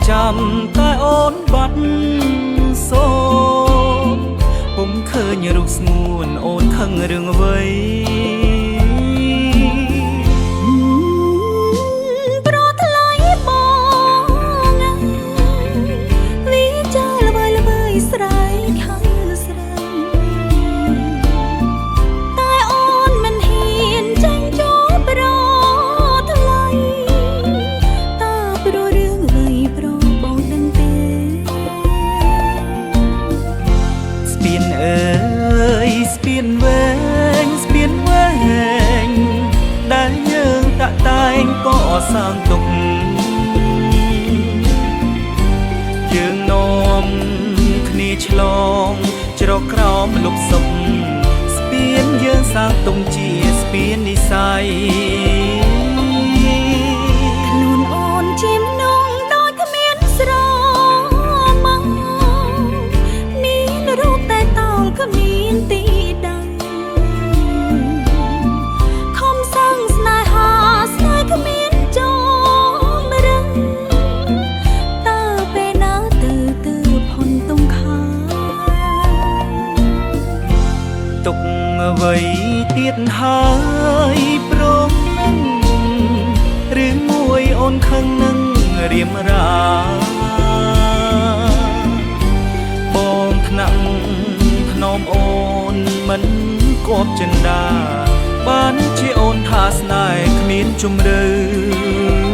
ចាំតែអូនបាត់សូនពុំឃើញរូបស្ងួនអូនខឹងរឿងអ្វី ប្រថ្លៃបងអើយវាចាល្វើយល្វើយស្រែកហៅស្រីតែអូនមិនហ៊ានចេញចូលប្រថ្លៃតើព្រោះរឿងអ្វីប្របងដឹងទេ ស្ពានអើយស្ពានវែងស្ពានវែងដែលយើងតាក់តែងកសាងទុកយើងនាំគ្នាឆ្លងជ្រកក្រោមលុបសុខស្ពានយើងសាងទុំជាស្ពាននិស័យ ខ្លួនអូនជាមនុស្សដោយគ្មានស្រមមានរូបតែតោលគ្មានទីដៅខំសឹងស្នេហាស្នេហ៍គ្មានចំរឹងតើពេលណាទៅទៅផុនទុំខា ទុកអ្វីទៀតហើយព្រមនឹងឬមួយអូនខឹងនឹងរៀមរាបងថ្នាក់ថ្នមអូនមិនគប់ចិន្តាបានជាអូនថាស្នេហ៍គ្មានជំរឿ